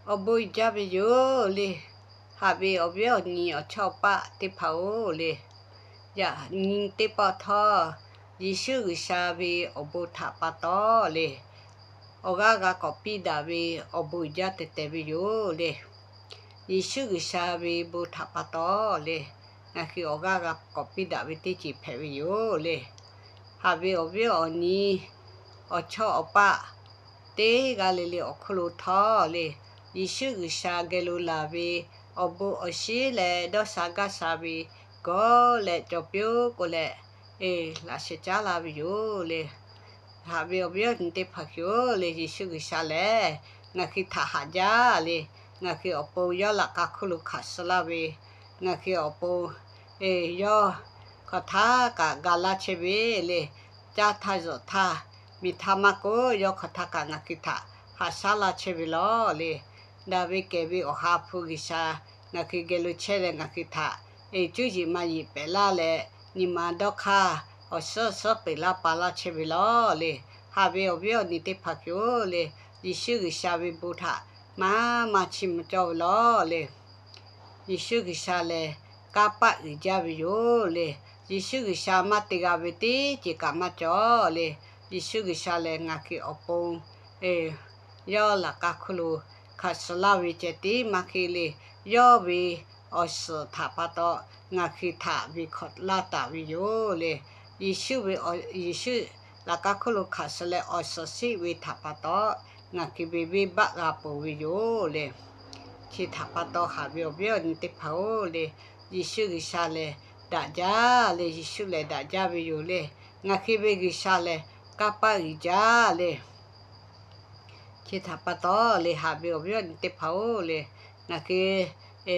Awˬ bon uiˍ jaˇ ve yoˬ le. Haꞈ ve awˬ viˉ awˬ nyi awˬ chawˇ awˬ paˆ teˇ hpaˍ-oˬ le, yaꞈ nyi teˇ pawˆ htawˇ Yeˍsuˆ G'uiˬsha ve awˬ bon htaꞈ pa taw le, awˬ g'aˇ g'a k'awꞈ piˇ daꞈ ve awˬ bon uiˍ jaˇ tehꞈ tehˬ ve yoˬ le. Yeˍsuˆ G'uiˬsha ve bon htaꞈ pa taw le, ngaˬ hui awˬ g'aˇ g'a k'awꞈ piˇ daꞈ ve teˇ ceuˬ hpehꞈ ve yoˬ le. Haꞈ ve awˬ viˉ awˬ nyi awˬ chawˇ awˬ paˆ teˇ g'aˇ le le awˬ hk'oˆ lo htawˇ le, Yeˍsuˆ G'uiˬsha geh lo laˬ ve awˬ bon awˬ shinˉ leh dawˇ sha gaˇ sha ve gawˇ leh cawˬ piˇ-oˆ k'oˆ leh, laꞈ sheh caˉ laˇ ve yoˬ le. Haꞈ ve awˬ viˉ awˬ nyi teˇ hpaˍ hui-oˬ le, Yeˍsuˆ G'uiˬsha lehˬ ngaˬ hui htaꞈ haꞈ jaˇ le. Ngaˬ hui awˬ pon yawˇ laꞈ k'a hk'oˆ lo hkanˍ suh laˇ ve, ngaˬ hui awˬ pon yawˇ hk'aˬ htaˇ kaꞈ ga laˇ chehˇ ve le. Caˇ htaˇ zuhꞈ htaˇ, miˬ htaˇ maˇ k'oˆ, yawˇ hk'aˬ htaˇ kaꞈ ngaˬ hui htaꞈ haꞈ shaˉ laˇ chehˇ ve lawˬ le. Daꞈ ve kehˬ ve Awˬ ha hpu G'uiˬsha ngaˬ hui geh lo chehˇ leh ngaˬ hui htaꞈ cuˇ yiˍ ma yiˍ pehꞈ laˇ leh, nyi ma dawˇ hk'aˇ awˬ suhˉ suhˉ peˬ laˇ pa laˇ chehˇ ve lawˬ le. Haꞈ ve awˬ viˉ awˬ nyi teˇ hpaˍ hui-oˬ le, Yeˍsuˆ G'uiˬsha ve bon htaꞈ maˇ maˇ chiˇ mvuh cawˇ ve lawˬ le. Yeˍsuˆ G'uiˬsha lehˬ kanˇ paˆ uiˍ jaˇ ve yoˬ le. Yeˍsuˆ G'uiˬsha maˇ te g'a ve teˇ ceuˬ kaꞈ maˇ cawˬ le. Yeˍsuˆ G'uiˬsha lehˬ ngaˬ hui awˬ pon yawˇ laꞈ k'a hk'oˆ lo hkanˍ suh laˇ ve ceh tiˉ maˇ heˆ le. Yawˇ ve awˬ suhˍ htaꞈ pa taw ngaˬ hui htaꞈ ve hkawꞈ laˇ taˍ ve yoˬ le. Yeˍsuˆ ve, Yeˍsuˆ laꞈ k'a hk'oˆ lo hkanˍ suh leh awˬ suhˍ shiˆ ve htaꞈ pa taw ngaˬ hui ve venˇbaˆ g'a peuˬ ve yoˬ le. Chi htaꞈ pa taw haꞈ ve awˬ viˉ awˬ nyi teˇ hpaˍ-oˬ le, Yeˍsuˆ G'uiˬsha lehˬ daꞈ jaˇ le. Yeˍsuˆ lehˬ daꞈ jaˇ ve yoˬ le. Ngaˬ hui ve G'uiˬsha lehˬ kanˇ paˆ uiˍ jaˇ le. Chi htaꞈ pa taw le, haꞈ ve awˬ viˉ awˬ nyi teˇ hpaˍ-oˬ le, ngaˬ hui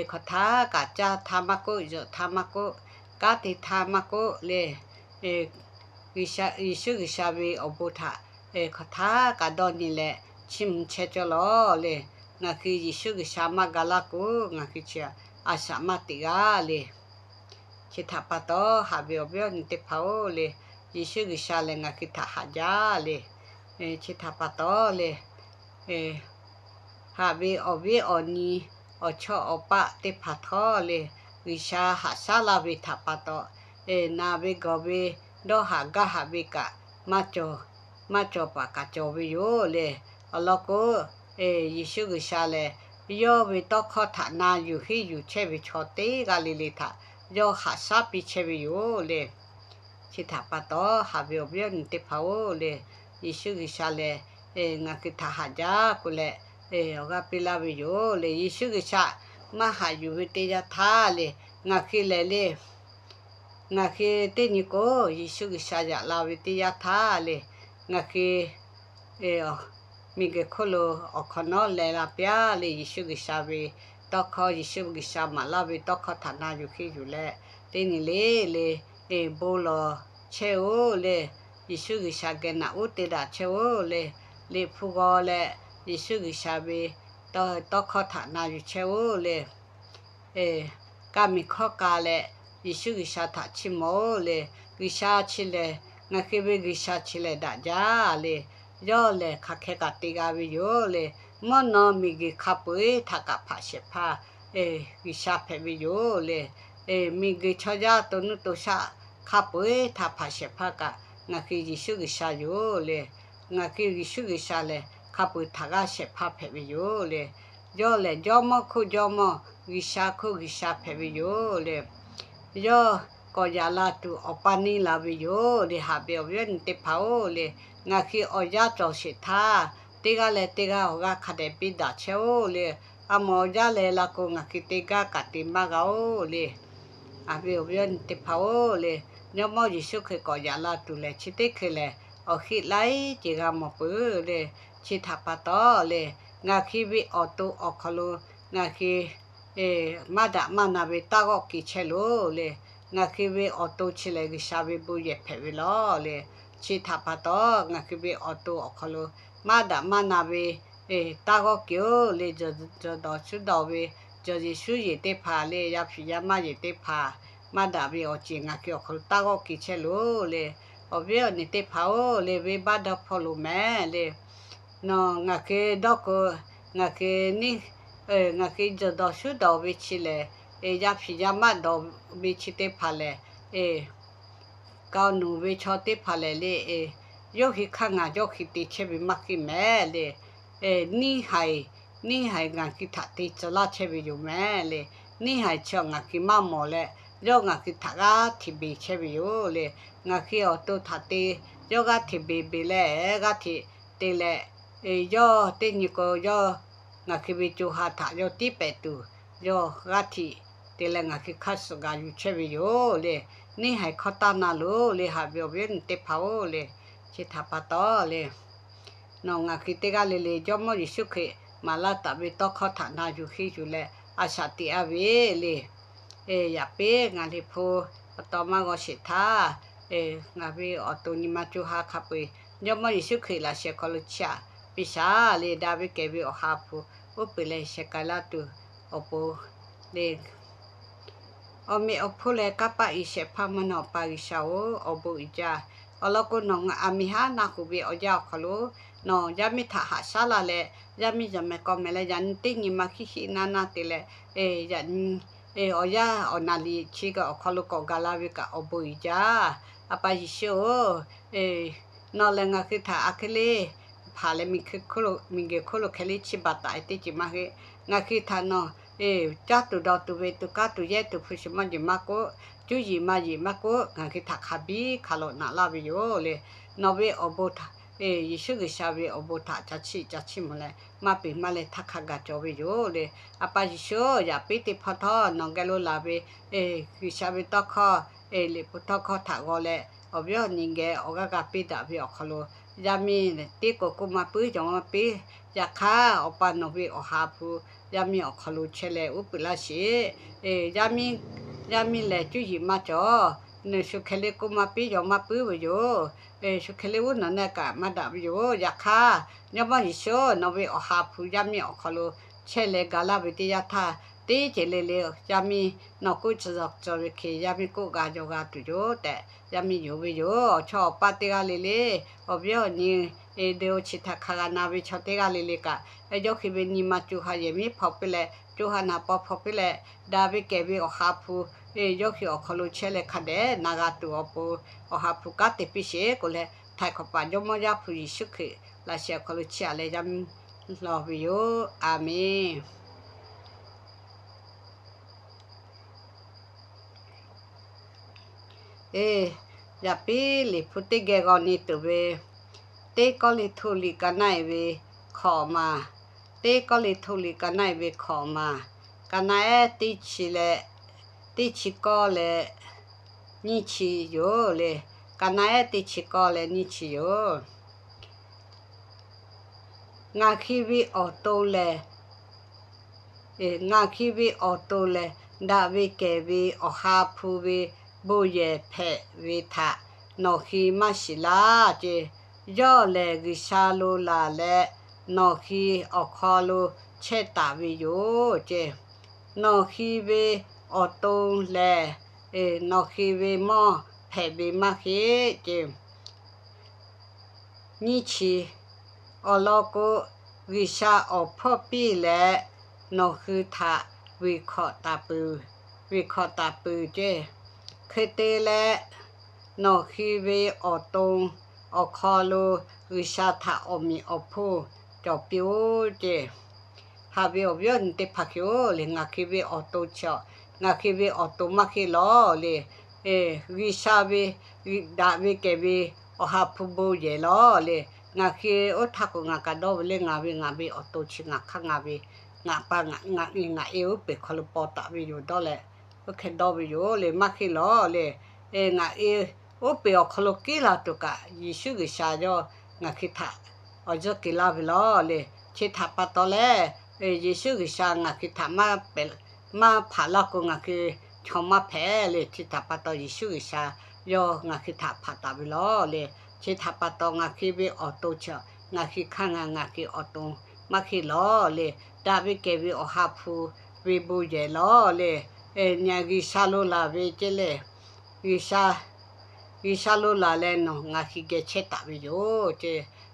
hk'aˬ htaˇ kaꞈ caˇ htaˇ maˇ k'oˆ, zuhꞈ htaˇ maˇ k'oˆ, kanˉ te htaˇ maˇ k'oˆ le, Yeˍsuˆ G'uiˬsha ve awˬ bon htaꞈ hk'aˬ htaˇ kaꞈ dawˇ nyi leh chiˇ mvuh chehˇ cawˇ lawˬ le. Ngaˬ hui Yeˍsuˆ G'uiˬsha maˇ ga laˇ k'o, ngaˬ hui chi a shaꞈ maˇ teꞈ g'a le. Chi htaꞈ pa taw haꞈ ve awˬ viˉ awˬ nyi teˇ hpaˍ-oˬ le, Yeˍsuˆ G'uiˬsha lehˬ ngaˬ hui htaꞈ haꞈ jaˇ le. Chi htaꞈ pa taw le, haꞈ ve awˬ viˉ awˬ nyi awˬ chawˇ awˬ paˆ teˇ hpaˍ htawˇ le, G'uiˬsha haꞈ shaˉ laˇ ve htaꞈ pa taw, naˬ ve gawˬ ve dawˇ haꞈ gaˇ haꞈ ve kaꞈ maˇ cawˬ, maˇ cawˬ paˍ kaꞈ cawˬ ve yoˬ le. Awˬ lawn k'o, Yeˍsuˆ G'uiˬsha lehˬ yawˇ ve tawˇ hkawˇ htaꞈ na yuˬ henˇ yuˬ chehˇ ve chaw teˇ g'aˇ le le htaꞈ yawˇ haꞈ shaˉ piˇ chehˇ ve yoˬ le. Chi htaꞈ pa taw haꞈ ve awˬ viˉ awˬ nyi teˇ hpaˍ-oˬ le, Yeˍsuˆ G'uiˬsha lehˬ ngaˬ hui htaꞈ haꞈ jaˇ k'oˆ leh awˬ g'aˇ piˇ laˇ ve yoˬ le. Yeˍsuˆ G'uiˬsha maˇ haꞈ yuˬ ve teˇ yanˇ htaˇ le, ngaˬ hui lehˬ le, ngaˬ hui teˇ nyi k'o Yeˍsuˆ G'uiˬsha yaꞈ la ve teˇ yanˇ htaˇ le, ngaˬ hui miˬguiˬ hk'oˆ lo awˬ hk'awꞈ nawˉ leh la piˇ-a le. Yeˍsuˆ G'uiˬsha ve tawˇ hkawˇ, Yeˍsuˆ G'uiˬsha maˍ laˇ ve tawˇ hkawˇ htaꞈ na yuˬ henˇ yuˬ leh teˇ nyi le le bon lawˬ chehˇ-oˬ le. Yeˍsuˆ G'uiˬsha geh naꞈ uˉ te daꞈ chehˇ-oˬ le. Liꞈ hpu g'aw leh Yeˍsuˆ G'uiˬsha ve tawˇ hkawˇ htaꞈ na yuˬ chehˇ-oˬ le. Kaˇ miˬ hkawˇ k'a leh Yeˍsuˆ G'uiˬsha htaꞈ chiˇ mvuh-oˬ le. G'uiˬsha chi lehˬ, ngaˬ hui ve G'uiˬsha chi lehˬ daꞈ jaˇ le. Yawˇ lehˬ hk'aˬ hk'e kaꞈ te g'a ve yoˬ le. Mvuhˇ naw miˬguiˬ hk'a peu-eˬ htaꞈ kaꞈ hpaꞈ shehˍ hpaˇ G'uiˬsha hpehꞈ ve yoˬ le. Miˬguiˬ chaw yaˇ to nuˇ to shaˆ hk'a peu-eˬ htaꞈ hpaꞈ shehˍ hpaˇ kaꞈ ngaˬ hui Yeˍsuˆ G'uiˬsha yoˬ le. Ngaˬ hui Yeˍsuˆ G'uiˬsha lehˬ hk'a peu-eˬ htaꞈ g'aˇ shehˍ hpaˇ hpehꞈ ve yoˬ le. Yawˇ lehˬ Jawˇmawˇ hk'oˆ Jawˇmawˇ, G'uiˬsha hk'oˆ G'uiˬsha hpehꞈ ve yoˬ le. Yawˇ k'awꞈ yaꞈ la tuˬ awˬ paˇ neˇ la ve yoˬ le. Haꞈ ve awˬ viˉ awˬ nyi teˇ hpaˍ-oˬ le, ngaˬ hui awˬ yanˇ cawˬ sheˍ htaˇ, teˇ g'aˇ leh teˇ g'aˇ awˬ g'aˇ hk'a dehꞈ piˇ daꞈ chehˇ-oˬ le. A mawˬ awˬ yanˇ leh la k'o, ngaˬ hui teˇ g'aˇ kaꞈ te maˇ g'a-oˬ le. Haꞈ ve awˬ viˉ awˬ nyi teˇ hpaˍ-oˬ le, Jawˇmawˇ Yeˍsuˆ Hkriꞈ k'awꞈ yaꞈ la tuˬ lehˬ, chi teˇ hk'e lehˬ awˬ heˆ laiˉ ceuˬ g'a mawˬ peuˬ le. Chi htaꞈ pa taw le, ngaˬ hui ve awˬ to awˬ hk'aw lo ngaˬ hui maˇ daꞈ maˇ na ve taˇ g'awˆ ke chehˇ loˬ le. Ngaˬ hui ve awˬ to chi lehˬ G'uiˬsha ve bon yehˬ hpehꞈ ve lawˬ le. Chi htaꞈ pa taw, ngaˬ hui ve awˬ to awˬ hk'aw lo maˇ daꞈ maˇ na ve taˇ g'awˆ ke-oˬ le. Jawˬ dawˬ shuˉ dawˬ ve, jawˬ yeˬ shuˉ yeˬ teˇ hpaˍ le, yaˇ hpiˍ yaˇ maˇ yeˬ teˇ hpaˍ, maˇ daꞈ ve awˬ ceuˬ ngaˬ hui awˬ hk'aw lo taˇ g'awˆ ke chehˇ loˬ le. Awˬ viˉ awˬ nyi teˇ hpaˍ-oˬ le, venˇbaˆ dawˇ hpawˇ lo mehˍ le. Nawˬ ngaˬ hui dawˇ k'o, ngaˬ hui, ngaˬ hui jeuˬ dawˬ shuˉ dawˬ ve chi lehˬ, yaˇ hpiˍ yaˇ maˆ dawˬ ve chi teˇ hpaˍ lehˬ, ka nuˬ ve chaw teˇ hpaˍ lehˬ le, yawˇ hui hk'aˇ ngaˬ yawˇ hui te chehˇ ve maˇ heˆ mehˍ le. Neˇ haiˬ, neˇ haiˬ ngaˬ hui htaꞈ te tcuh laˇ chehˇ ve yoˬ mehˍ le. Neˇ haiˬ chi ngaˬ hui maˇ mawˬ leh, yawˇ ngaˬ hui htaꞈ g'aˇ hteꞈ beˬ chehˇ ve yoˬ le. Ngaˬ hui awˬ to htaꞈ te yawˇ g'aˇ hteꞈ beˬ beˬ leh, g'aˇ hteꞈ te leh, yawˇ teˇ nyi k'o yawˇ ngaˬ hui ve co ha htaꞈ yawˇ tiˉ pehˍ tuˬ, yawˇ g'aˇ hteꞈ te leh ngaˬ hui hk'aˇ suh gaˬ yuˬ chehˇ ve yoˬ le. Neˇ haiˬ hkawˇ taˇ na loˬ le, haꞈ ve awˬ viˉ awˬ nyi teˇ hpaˍ-oˬ le. Chi htaꞈ pa taw le, nawˬ ngaˬ hui teˇ g'aˇ le le Jawˇmawˇ Yeˍsuˆ Hkriꞈ maˍ laˇ taˍ ve tawˇ hkawˇ htaꞈ na yuˬ henˇ yuˬ leh a shaꞈ teꞈ-a ve le. Yaꞈ piˉ ngaˬ Liꞈ hpu awˬ taw maˇ g'aw sheˍ htaˇ, ngaˬ ve awˬ to nyi ma co ha hk'a peu-eˬ Jawˇmawˇ Yeˍsuˆ Hkriꞈ laꞈ sheh hk'aw lo chiˇ aꞈ piˇ shaˍ le. Daꞈ ve kehˬ ve Awˬ ha hpu uˉ peunˍ leh sheh k'ai laˇ tuˬ awˬ pon le. Awˬ meꞈ awˬ hponˇ leh kanˇ paˆ iˉ shehˍ hpaˇ mvuhˇ naw pa G'uiˬsha-oˬ, awˬ bon uiˍ jaˇ. Awˬ lawn k'o, nawˬ ngaˬ aˬ miˍ haˉ na k'oˍ ve awˬ yanˇ awˬ hk'aw lo nawˬ yaˇ miˇ htaꞈ haꞈ shaˉ laˇ leh, yaˇ miˇ yaˇ meh k'aw meh leh yaꞈ nyi teˇ nyi ma hiˆ hiˆ naˇ naˇ te leh, yaꞈ nyi awˬ yanˇ awˬ naˍ riˍ chi kaꞈ awˬ hk'aw lo k'awꞈ gaˬ la ve kaꞈ awˬ bon uiˍ jaˇ. A pa Yeˍsuˆ-oˬ, nawˬ lehˬ ngaˬ hui htaꞈ aˬ hk'e le hpaˍ leh miˬ geh hk'oˆ lo hk'e le chiˇ baˬ taˍ-e teˇ ceuˬ maˇ heˆ. Ngaˬ hui htaꞈ nawˬ caˇ tuˬ dawˬ tuˬ ve tuˬ kanˉ tuˬ yehˇ tuˬ hpu shi maˇ jeˬ maˇ k'oˆ, cuˇ yiˍ maˇ yeˬ maˇ k'oˆ, ngaˬ hui htaꞈ hk'a biˇ hk'a lawꞈ naꞈ laˇ ve yoˬ le. Nawˬ ve awˬ bon htaꞈ, Yeˍsuˆ G'uiˬsha ve awˬ bon htaꞈ ca chiˇ ca chiˇ mvuh leh maˇ peꞈ maˇ leh htaˇ hk'a gaˬ cawˬ ve yoˬ le. A pa Yeˍsuˆ, yaꞈ piˉ teˇ hpawˇ htawˇ nawˬ geh lo laˬ ve G'uiˬsha ve tawˇ hkawˇ, Liꞈ hpu tawˇ hkawˇ htaꞈ g'aw leh awˬ viˉ awˬ nyi geh awˬ g'aˇ g'a piˇ daꞈ ve awˬ hk'aw lo, yaˇ miˇ tiˉ k'o k'oˆ maˇ puiˉ, yonˍ maˇ piˇ. Yaꞈ hk'aˇ, Awˬ pa nawˬ ve Awˬ ha hpu yaˇ miˇ awˬ hk'aw lo chehˇ leh uˉ peunˍ laˇ sheˍ. Yaˇ miˇ, yaˇ miˇ lehˬ cuˇ yiˍ maˇ cawˬ. Shu hk'e le k'oˆ maˇ piˇ, yonˍ maˇ puiˉ ve yoˬ. Shu hk'e le uˉ nawˬ neˇ kaꞈ maˇ daꞈ ve yoˬ. Yaꞈ hk'aˇ, Jawˇmawˇ Yeˍsuˆ nawˬ ve Awˬ ha hpu yaˇ miˇ awˬ hk'aw lo chehˇ leh gaˬ laˇ ve teˇ yanˇ htaˇ, teˇ ceuˬ le le yaˇ miˇ nawˬ k'oˆ tcuh tcuh ve hk'e yaˇ miˇ k'oˆ g'a jaw g'a tuˬ yoˬ tehꞈ, yaˇ miˇ yonˍ ve yoˬ. Awˬ chawˇ awˬ paˇ teˇ g'aˇ le le, awˬ viˉ awˬ nyi, video chi htaꞈ hk'a g'a na ve chaw teˇ g'aˇ le le kaꞈ, yawˇ hui ve nyi ma co ha yehˬ miˉ hpaw piˇ leh, co ha naˍ paw hpaw piˇ leh, daꞈ ve kehˬ ve Awˬ ha hpu yawˇ hui awˬ hk'aw lo chehˇ leh hk'a dehꞈ na g'a tuˬ awˬ pon, Awˬ ha hpu kanˉ te piˇ sheˍ k'oˆ leh, htaiˍ hk'awꞈ paˍ Jawˇmawˇ Yaˇ hpu Yeˍsuˆ Hkriꞈ laꞈ sheh awˬ hk'aw lo chiˇ aꞈ leh yaˇ miˇ lawˬ ve yoˬ. A menˬ. Eˬ, yaꞈ piˉ Liꞈ hpu teˇ geh g'aw nyi tuˬ ve, Teˇ Kawˇrenˍhtuˆ liꞈ ka naˆ-e ve hkawꞈ maˬ, Teˇ Kawˇrenˍhtuˆ liꞈ ka naˆ-e ve hkawꞈ maˬ, ka naˆ-ehˉ teˇ chi leh, teˇ chi kawˇ leh nyiˇ chi yoˬ le. Ka naˆ-ehˉ teˇ chi kawˇ leh nyiˇ chi yoˬ. Ngaˬ hui ve awˬ to lehˬ, ngaˬ hui ve awˬ to lehˬ, daꞈ ve kehˬ ve Awˬ ha hpu ve bon yehˬ hpehꞈ ve htaꞈ nawˬ hui maˇ shiˍ laˇ ce. Yawˇ lehˬ G'uiˬsha lo laˬ leh, nawˬ hui awˬ hk'aw lo chehˇ taˍ ve yoˬ ce. Nawˬ hui ve awˬ to lehˬ, nawˬ hui ve mawˇ hpehꞈ ve maˇ heˆ ce. Nyiˇ chi, awˬ lawn k'o, G'uiˬsha awˬ hpawˇ piˇ leh nawˬ hui htaꞈ vuiˬ hkawꞈ taˍ peuˬ, vuiˬ hkawꞈ taˍ peuˬ ce. Hk'e te leh, nawˬ hui ve awˬ to awˬ hk'aw lo G'uiˬsha htaꞈ awˬ meꞈ awˬ hponˇ cawˬ piˇ-oˆ ce. Haꞈ ve awˬ viˉ awˬ nyi teˇ hpaˍ hui-oˬ le, ngaˬ hui ve awˬ to chi, ngaˬ hui ve awˬ to maˇ heˆ lawˬ le. G'uiˬsha ve daꞈ ve kehˬ ve Awˬ ha hpu bon yehˬ lawˬ le. Ngaˬ hui oˇ htaˇ k'o ngaˬ kaꞈ dawˇ ve le, ngaˬ ve ngaˬ ve awˬ to chi ngaˬ hk'aˇ ngaˬ ve, ngaˬ pa ngaˬ e ngaˬ e uˉ peunˍ hk'aw lo paw taˍ ve yoˬ dawˇ leh, oˇ hk'e dawˇ ve yoˬ le, maˇ heˆ lawˬ le. Ngaˬ e uˉ peunˍ awˬ hk'aw lo kiˉ la tuˬ kaꞈ, Yeˍsuˆ G'uiˬsha yawˇ ngaˬ hui htaꞈ awˬ zuhˇ keu laˇ ve lawˬ le. Chi htaꞈ pa taw leh, Yeˍsuˆ G'uiˬsha ngaˬ hui htaꞈ maˇ hpaꞈ laˇ k'o, ngaˬ hui chaw maˇ hpehꞈ le. Chi htaꞈ pa taw Yeˍsuˆ G'uiˬsha yawˇ ngaˬ hui htaꞈ hpaꞈ taˍ ve lawˬ le. Chi htaꞈ pa taw ngaˬ hui ve awˬ to chi, ngaˬ hui hk'aˇ ngaˬ ngaˬ hui awˬ to maˇ heˆ lawˬ le. Daꞈ ve kehˬ ve Awˬ ha hpu ve bon yehˬ lawˬ le. Nyi G'uiˬsha lo laˬ ve ce le. G'uiˬsha, G'uiˬsha lo laˬ leh nawˬ ngaˬ hui geh chehˇ taˍ ve yoˬ ce.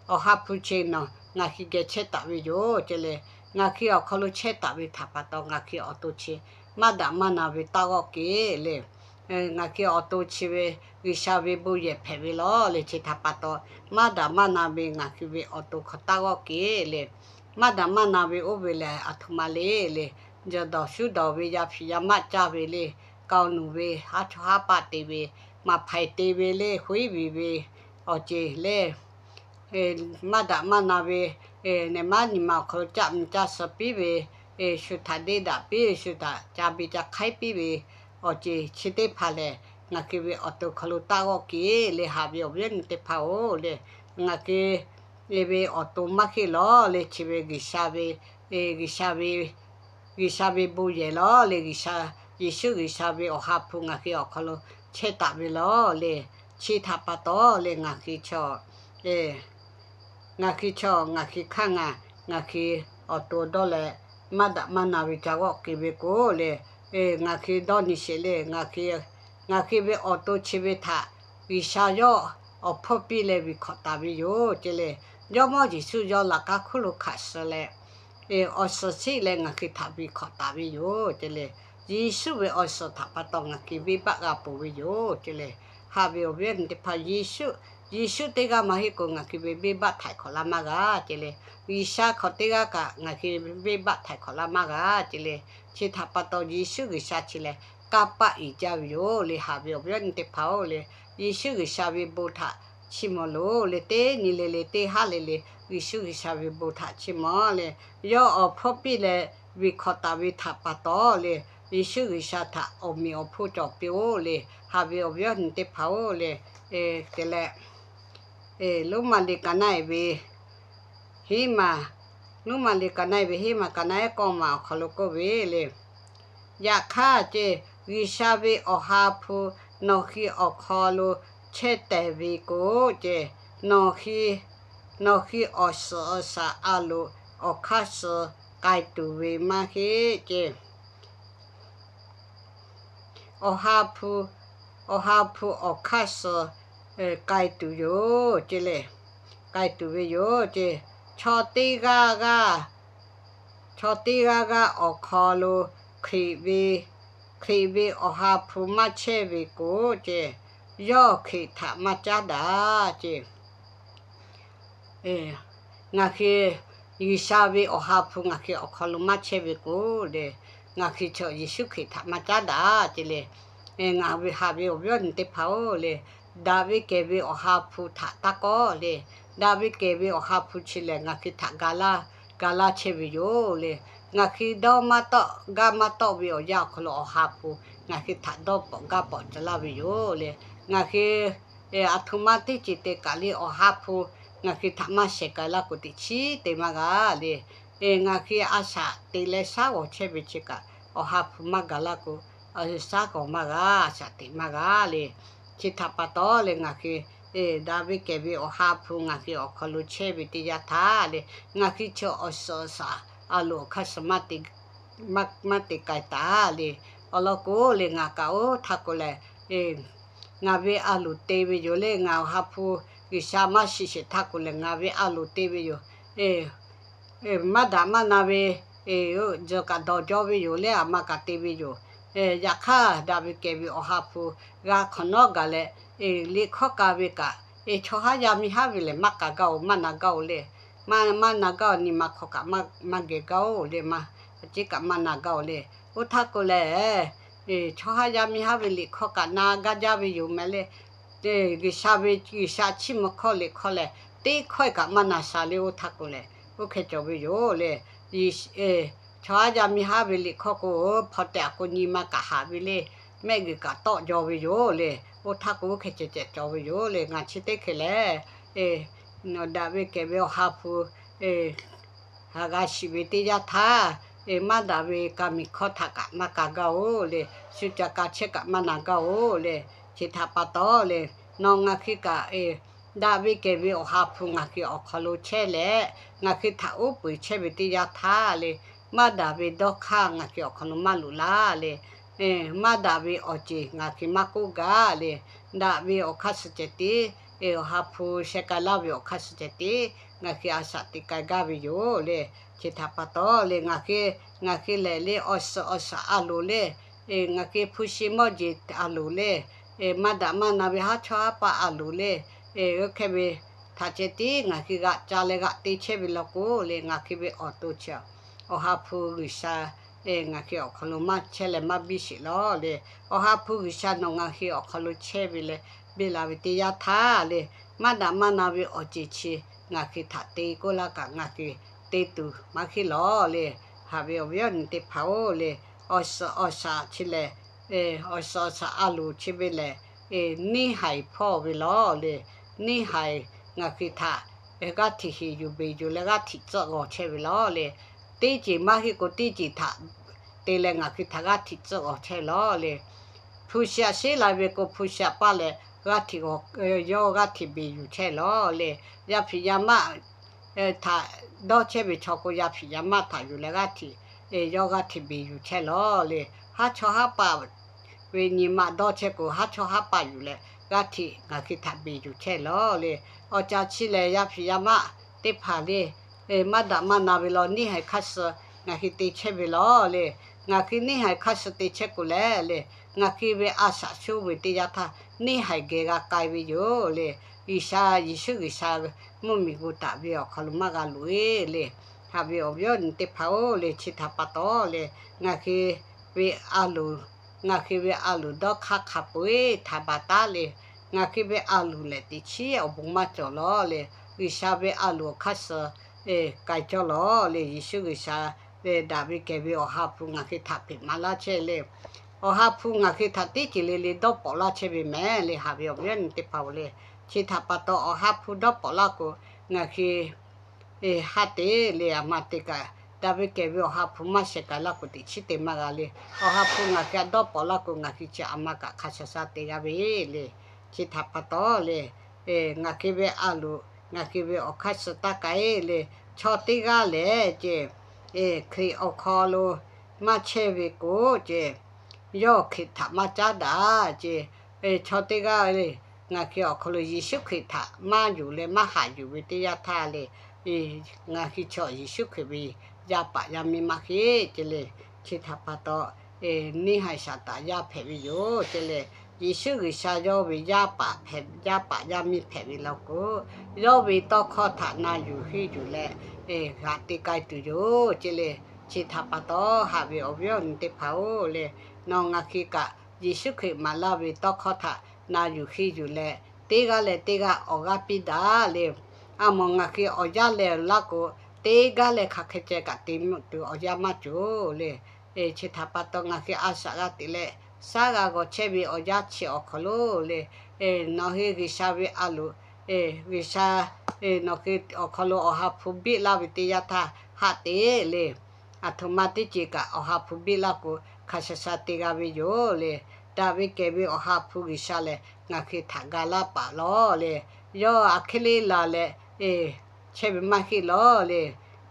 Awˬ ha hpu chi nawˬ ngaˬ hui geh chehˇ taˍ ve yoˬ ce le. ngaˬ hui awˬ hk'aw lo chehˇ taˍ ve htaꞈ pa taw, ngaˬ hui awˬ to chi maˇ daꞈ maˇ na ve taˇ g'awˆ keꞈ le. Ngaˬ hui awˬ to chi ve G'uiˬsha ve bon yehˬ hpehꞈ ve lawˬ le. Chi htaꞈ pa taw, maˇ daꞈ maˇ na ve ngaˬ hui ve awˬ to hk'aw taˇ g'awˆ keꞈ le. Maˇ daꞈ maˇ na ve oˇ ve lehˬ, aˬ htoꞈ ma le le, jawˬ dawˬ shuˉ dawˬ ve, yaˇ hpiꞈ yaˇ maˆ caˇ ve le, k'aw nuˬ ve, haˉ chawˇ haˉ paˆ te ve, maˍ hpaiˍ te ve le, huiˉ viˬ ve, awˬ ceˬ le, maˇ daꞈ maˇ na ve, nehˬ maˉ nyi ma awˬ hk'aw lo caˆ mvuh caˇ suh piˇ ve, shu htaꞈ deˇ daꞈ piˇ ve, shu htaꞈ ca biˇ ca hk'aiˉ piˇ ve, awˬ ceˬ chi teˇ hpaˍ lehˬ, ngaˬ hui ve awˬ to hk'aw lo taˇ g'awˆ keꞈ le. Haꞈ ve awˬ viˉ awˬ nyi teˇ hpaˍ-oˬ le, ngaˬ hui ve awˬ to maˇ heˆ lawˬ le. Chi ve G'uiˬsha ve, G'uiˬsha ve, G'uiˬsha ve bon yehˬ lawˬ le. G'uiˬsha, Yeˍsuˆ G'uiˬsha ve Awˬ ha hpu ngaˬ hui awˬ hk'aw lo chehˇ taˍ ve lawˬ le. Chi htaꞈ pa taw le, ngaˬ hui chaw, ngaˬ hui chaw, ngaˬ hui hk'aˇ ngaˬ, ngaˬ hui awˬ to dawˇ leh maˇ daꞈ maˇ na ve ca g'awˆ keꞈ ve k'o le, ngaˬ hui dawˇ nyi sheˍ le. Ngaˬ hui ve awˬ to chi ve htaꞈ G'uiˬsha yawˇ awˬ hpawˇ piˇ leh vuiˬ hkawꞈ taˍ ve yoˬ ce le. Jawˇmawˇ Yeˍsuˆ yawˇ laꞈ k'aˉ hkuiˉ lo hkanˍ suh leh, awˬ suhˍ shiˆ leh ngaˬ hui htaꞈ vuiˬ hkawꞈ taˍ ve yoˬ ce le. Yeˍsuˆ ve awˬ suhˍ htaꞈ pa taw ngaˬ hui venˇbaˆ g'a ponˬ ve yoˬ ce le. Haꞈ ve awˬ viˉ awˬ nyi teˇ hpaˍ, Yeˍsuˆ, Yeˍsuˆ teˇ g'aˇ maˇ heˆ k'o ngaˬ hui ve venˇbaˆ htaiˍ hk'awꞈ laˇ maˇ g'a ce le. G'uiˬsha hk'awꞈ teˇ g'aˇ kaꞈ ngaˬ hui venˇbaˆ htaiˍ hk'awꞈ laˇ maˇ g'a ce le. Chi htaꞈ pa taw Yeˍsuˆ G'uiˬsha chi lehˬ kanˇ paˆ uiˍ jaˇ ve yoˬ le. Haꞈ ve awˬ viˉ awˬ nyi teˇ hpaˍ-oˬ le, Yeˍsuˆ G'uiˬsha ve bon htaꞈ chiˇ mvuh loˬ le. Teˇ nyi le le, teˇ haˉ le le, Yeˍsuˆ G'uiˬsha ve bon htaꞈ chiˇ mvuh le. Yawˇ awˬ hpawˇ piˇ leh vuiˬ hkawꞈ taˍ ve htaꞈ pa taw le, Yeˍsuˆ G'uiˬsha htaꞈ awˬ meꞈ awˬ hponˇ cawˬ piˇ-oˬ le. Haꞈ ve awˬ viˉ awˬ nyi teˇ hpaˍ-oˬ le, te leh, Roˉmaꞈ liꞈ ka naˆ-e ve, Roˉmaꞈ liꞈ ka naˆ-e ve, Roˉmaꞈ ka naˆ-ehˉ k'awˇ maˬ awˬ hk'aw lo k'oˆ ve le, yaꞈ hk'aˇ ce, G'uiˬsha ve Awˬ ha hpu nawˬ hui awˬ hk'aw lo chehˇ tehˬ ve k'o ce, nawˬ hui, nawˬ hui awˬ suhˍ awˬ shaˍ a loˍ awˬ hk'aˇ suh k'ai tuˬ ve maˇ heˆ ce. Awˬ ha hpu, Awˬ ha hpu awˬ hk'aˇ suh k'ai tuˬ yoˬ ce le. K'ai tuˬ ve yoˬ ce. Chaw teˇ g'aˇ g'aˇ, chaw teˇ g'aˇ g'aˇ awˬ hk'aw lo Hkriꞈ ve, Hkriꞈ ve Awˬ ha hpu maˇ chehˇ ve k'o ce, yawˇ Hkriꞈ htaꞈ maˇ caˉ daꞈ ce. Ngaˬ hui G'uiˬsha ve Awˬ ha hpu ngaˬ hui awˬ hk'aw lo maˇ chehˇ ve k'o le, ngaˬ hui chaw Yeˍsuˆ Hkriꞈ htaꞈ maˇ caˉ daꞈ ce le. Ngaˬ ve haꞈ ve awˬ viˉ awˬ nyi teˇ hpaˍ-oˬ le, daꞈ ve kehˬ ve Awˬ ha hpu htaꞈ taˇ kawˆ le. Daꞈ ve kehˬ ve Awˬ ha hpu chi lehˬ ngaˬ hui htaꞈ ga laˇ, ga laˇ chehˇ ve yoˬ le. Ngaˬ hui dawˇ maˇ tawˆ, gaˇ maˇ tawˆ ve awˬ yanˇ awˬ hk'aw lo Awˬ ha hpu ngaˬ hui htaꞈ dawˇ pawꞈ gaˇ pawꞈ ca laˇ ve yoˬ le. Ngaˬ hui aˬ htoꞈ ma teˇ ceuˬ te kaꞈ le, Awˬ ha hpu ngaˬ hui htaꞈ maˇ shehˍ k'ai laˇ k'o teꞈ chiˉ te maˇ g'a le. Ngaˬ hui a shaꞈ teꞈ leh shaˉ g'awˬ chehˇ ve chi kaꞈ, Awˬ ha hpu maˇ gaˬ laˇ k'o, shaˉ g'awˬ maˇ g'a, a shaꞈ teꞈ maˇ g'a le. Chi htaꞈ pa taw le, ngaˬ hui daꞈ ve kehˬ ve Awˬ ha hpu ngaˬ hui awˬ hk'aw lo chehˇ ve teˇ yanˇ htaˇ le, ngaˬ hui chi awˬ suhˍ awˬ shaˍ a loˍ awˬ hk'aˇ suh maˇ te k'ai taˍ le. Awˬ lawn k'o le, ngaˬ kaꞈ oˇ htaˇ k'o lehˬ, ngaˬ ve a loˍ te ve yoˬ le. Ngaˬ Awˬ ha hpu G'uiˬsha maˇ shiˍ sheˍ htaˇ k'o lehˬ, ngaˬ ve a loˍ te ve yoˬ. Maˇ daꞈ maˇ na ve, tzuhˬ kaꞈ dawˬ jaw ve yoˬ le, aˬ ma kaꞈ te ve yoˬ. Yaꞈ hk'aˇ daꞈ ve kehˬ ve Awˬ ha hpu g'a hk'awꞈ nawˉ gaˬ leh, liꞈ hkawˇ ka ve kaꞈ, chaw haˉ yaˇ miˇ haˉ ve lehˬ maˇ k'a gaˇ-oˬ, maˇ na gaˇ-oˬ le. Maˇ, maˇ na gaˇ-oˬ, nyi ma hk'aw kaꞈ maˇ geh gaˇ-oˬ le, maˇ, a ciˉ kaꞈ maˇ na gaˇ-oˬ le. Oˇ htaˇ k'o lehˬ, chaw haˉ yaˇ miˇ haˉ ve liꞈ hkawˇ kaꞈ na gaˇ jaˇ ve yoˬ meh le. G'uiˬsha ve, G'uiˬsha chiˇ mvuh hkawˇ liꞈ hkawˇ lehˬ, teˇ hkawˇ kaꞈ maˇ na sha le. Oˇ htaˇ k'o lehˬ, oˇ hk'e cawˬ ve yoˬ le. Chaw haˉ yaˇ miˇ haˉ ve liꞈ hkawˇ k'o, hpaw tehꞈ a k'o nyi ma kaꞈ haꞈ ve le. Mehˆ g'uiˬ kaꞈ tawˆ jaw ve yoˬ le. Oˇ htaˇ k'o oˇ hk'e ceh ceh cawˬ ve yoˬ le. Ngaˬ chi teˇ hk'e lehˬ, daꞈ ve kehˬ ve Awˬ ha hpu haꞈ g'a shiˍ ve teˇ yanˇ htaˇ, maˇ daꞈ ve ka miˬ hkawˇ htaꞈ kaꞈ maˇ ka gaˇ-oˬ le. Shu ca ka chehˇ kaꞈ maˇ na gaˇ-oˬ le. Chi htaꞈ pa taw le, nawˬ ngaˬ hui kaꞈ daꞈ ve kehˬ ve Awˬ ha hpu ngaˬ hui awˬ hk'aw lo chehˇ leh, ngaˬ hui htaꞈ uˉ peunˍ chehˇ ve teˇ yanˇ htaˇ le, maˇ daꞈ ve dawˇ hk'aˇ ngaˬ hui awˬ hk'aw lo maˇ loꞈ laˇ le. Maˇ daꞈ ve awˬ ceˬ ngaˬ hui maˇ k'oˆ gaˇ le. Daꞈ ve awˬ hk'aˇ suh ceh tiˉ, Awˬ ha hpu sheh k'ai laˇ ve awˬ hk'aˇ suh ceh tiˉ, ngaˬ hui a shaꞈ teꞈ k'ai gaˇ ve yoˬ le. Chi htaꞈ pa taw le, ngaˬ hui, ngaˬ hui lehˬ le, awˬ suhˍ awˬ shaˍ a loˍ le, ngaˬ hui hpu shi mawˇ jeˬ a loˍ le, maˇ daꞈ maˇ na ve haˉ chawˇ haˉ paˆ a loˍ le, oˇ hk'e ve htaꞈ ceh tiˉ ngaˬ hui g'aꞈ ca leh g'aꞈ te chehˇ ve law k'o le, ngaˬ hui ve awˬ to chi Awˬ ha hpu G'uiˬsha ngaˬ hui awˬ hk'aw lo maˇ chehˇ leh maˇ biˇ sheˍ lawˬ le. Awˬ ha hpu G'uiˬsha nawˬ ngaˬ hui awˬ hk'aw lo chehˇ ve leh biˇ la ve teˇ yanˇ htaˇ le, maˇ daꞈ maˇ na ve awˬ ceuˬ chi ngaˬ hui htaꞈ te k'oˆ laˇ kaꞈ ngaˬ hui te tuˬ maˇ heˆ lawˬ le. Haꞈ ve awˬ viˉ awˬ nyi teˇ hpaˍ-oˬ le, awˬ suhˍ awˬ shaˍ chi lehˬ, awˬ suhˍ awˬ shaˍ a loˍ chi ve lehˬ, neˇ haiˬ hpawˇ ve lawˬ le. Neˇ haiˬ ngaˬ hui htaꞈ g'aˇ htiꞈ heˍ yuˬ beˬ yuˬ leh g'aˇ htiꞈ tcuhˆ g'awˬ chehˇ ve lawˬ le. Teˇ ceuˬ maˇ heˆ k'o teˇ ceuˬ htaꞈ te leh ngaˬ hui htaꞈ g'aˇ htiꞈ tcuhˆ g'awˬ chehˇ lawˬ le. Hpu shi aꞈ sheˉ la ve k'o hpu shi aꞈ paˇ leh g'aˇ htiꞈ g'awˬ, yawˇ g'aˇ htiꞈ beˬ yuˬ chehˇ lawˬ le. Yaˇ hpiꞈ yaˇ maˆ htaꞈ dawˇ chehˇ ve chaw k'o, yaˇ hpiꞈ yaˇ maˆ htaꞈ yuˬ leh g'aˇ htiꞈ, yawˇ g'aˇ htiꞈ beˬ yuˬ chehˇ lawˬ le. Haˉ chawˇ haˉ paˆ ve nyi ma dawˇ chehˇ k'o, haˉ chawˇ haˉ paˆ yuˬ leh g'aˇ htiꞈ ngaˬ hui htaꞈ beˬ yuˬ chehˇ lawˬ le. Awˬ ca chi lehˬ, yaˇ hpiꞈ yaˇ maˆ teˇ hpaˍ le, maˇ daꞈ maˇ na ve lawˬ, neˇ haiˬ hk'aˇ suh ngaˬ hui te chehˇ ve lawˬ le. Ngaˬ hui neˇ haiˬ hk'aˇ suh te chehˇ k'o leh le, ngaˬ hui ve a shaꞈ shuˉ ve teˇ yanˇ htaˇ neˇ haiˬ geh g'a k'ai ve yoˬ le. G'uiˬsha, Yeˍsuˆ G'uiˬsha mvuhˇ miˬ gu taˍ ve awˬ hk'aw lo maˇ g'a loꞈ-e le. Haꞈ ve awˬ viˉ awˬ nyi teˇ hpaˍ-oˬ le, chi htaꞈ pa taw le, ngaˬ hui ve a loˍ, ngaˬ hui ve a loˍ dawˇ hk'aˇ hk'a peu-eˬ htaꞈ baˬ taˉ le. Ngaˬ hui ve a loˍ lehˬ teꞈ chiˉ awˬ bon maˇ cawˬ lawˬ le. G'uiˬsha ve a loˍ awˬ hk'aˇ suh k'ai cawˇ lawˬ le. Yeˍsuˆ G'uiˬsha lehˬ, daꞈ ve kehˬ ve Awˬ ha hpu ngaˬ hui htaꞈ peꞈ maˍ laˇ chehˇ le. Awˬ ha hpu ngaˬ hui htaꞈ teˇ ceuˬ le le dawˇ pawˍ laˇ chehˇ ve mehˍ le. Haꞈ ve awˬ viˉ awˬ nyi teˇ hpaˍ-oˬ le, chi htaꞈ pa taw Awˬ ha hpu dawˇ pawˍ laˇ k'o, ngaˬ hui haˆ te le, aˬ ma te kaꞈ, daꞈ ve kehˬ ve Awˬ ha hpu maˇ sheh k'ai laˇ k'o teꞈ chiˉ te maˇ g'a le. Awˬ ha hpu ngaˬ hui htaꞈ dawˇ pawˍ laˇ k'o, ngaˬ hui chi aˬ ma kaꞈ hk'a sha sha te g'a ve le. Chi htaꞈ pa taw le, ngaˬ hui ve a loˍ, ngaˬ hui ve awˬ hk'aˇ suh taˇ k'ai le. Chaw teˇ g'aˇ lehˬ ce, Hkriꞈ awˬ hk'aw lo maˇ chehˇ ve k'o ce, yawˇ Hkriꞈ htaꞈ maˇ caˉ daꞈ ce. Chaw teˇ g'aˇ le, ngaˬ hui awˬ hk'aw lo Yeˍsuˆ Hkriꞈ htaꞈ maˇ yonˍ leh maˇ haꞈ yuˬ ve teˇ yanˇ htaˇ le, ngaˬ hui chaw Yeˍsuˆ Hkriꞈ ve yaˇ paˍ yaˇ miˇ maˇ heˆ ce le. Chi htaꞈ pa taw, neˇ haiˬ Saˍtanˍ yaˇ hpehꞈ ve yoˬ ce le. Yeˍsuˆ G'uiˬsha yawˇ ve yaˇ paˍ hpehꞈ, yaˇ paˍ yaˇ miˇ hpehꞈ ve law k'o, yawˇ ve tawˇ hkawˇ htaꞈ na yuˬ henˇ yuˬ leh g'aꞈ te k'ai tuˬ yoˬ ce le. Chi htaꞈ pa taw haꞈ ve awˬ viˉ awˬ nyi teˇ hpaˍ-oˬ le, nawˬ ngaˬ hui kaꞈ Yeˍsuˆ Hkriꞈ maˍ laˇ ve tawˇ hkawˇ htaꞈ na yuˬ henˇ yuˬ leh, teˇ g'aˇ leh teˇ g'aˇ awˬ g'aˇ piˇ daꞈ le. A mawˬ ngaˬ hui awˬ yanˇ leh laˇ k'o, teˇ g'aˇ leh hk'aˬ hk'e ceh kaꞈ te mvuh tuˬ awˬ yanˇ maˇ cawˬ le. Chi htaꞈ pa taw ngaˬ hui a shaꞈ g'a teꞈ leh, shaˉ g'a g'awˬ chehˇ ve awˬ yanˇ chi awˬ hk'aw lo le, nawˬ hui G'uiˬsha ve a loˍ, G'uiˬsha nawˬ hui awˬ hk'aw lo Awˬ ha hpu biˇ laˇ ve teˇ yanˇ htaˇ haˆ te le. Aˬ htoꞈ ma teˇ ceuˬ kaꞈ Awˬ ha hpu biˇ laˇ k'o, hk'a sha sha te g'a ve yoˬ le. Daꞈ ve kehˬ ve Awˬ ha hpu G'uiˬsha lehˬ, ngaˬ hui htaꞈ ga laˇ paˍ lawˬ le. Yawˇ aˬ hk'e le laˬ leh, chehˇ ve maˇ heˆ lawˬ le.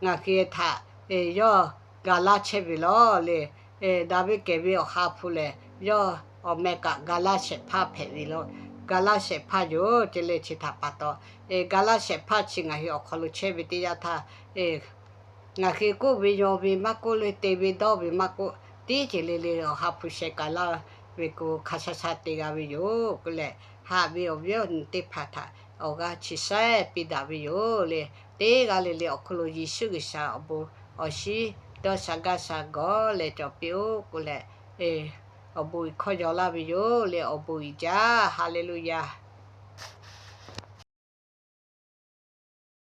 Ngaˬ hui htaꞈ yawˇ ga laˇ chehˇ ve lawˬ le. Daꞈ ve kehˬ ve Awˬ ha hpu lehˬ, yawˇ awˬ meh kaꞈ ga laˇ shehˍ hpaˇ hpehꞈ ve lawˬ. Ga laˇ shehˍ hpaˇ yoˬ ce le. Chi htaꞈ pa taw, ga laˇ shehˍ hpaˇ chi ngaˬ hui awˬ hk'aw lo chehˇ ve teˇ yanˇ htaˇ, ngaˬ hui k'oˆ ve yaw ve maˇ k'oˆ le, te ve dawˇ ve maˇ k'oˆ, teˇ ceuˬ le le Awˬ ha hpu sheh k'ai laˇ ve k'o, hk'a sha sha te g'a ve yoˬ k'oˆ leh, haꞈ ve awˬ viˉ awˬ nyi teˇ hpaˍ htaꞈ awˬ g'aˇ chi shehˍ piˇ daꞈ ve yoˬ le. Teˇ g'aˇ le le awˬ hk'aw lo Yeˍsuˆ G'uiˬsha awˬ bon awˬ shinˉ dawˇ sha gaˇ sha gawˬ leh cawˬ piˇ-oˆ k'oˆ leh, awˬ bon iˍ hkawˇ yaw laˇ ve yoˬ le. Awˬ bon iˍ jaˇ. Haˍleˍluˆyaˍ.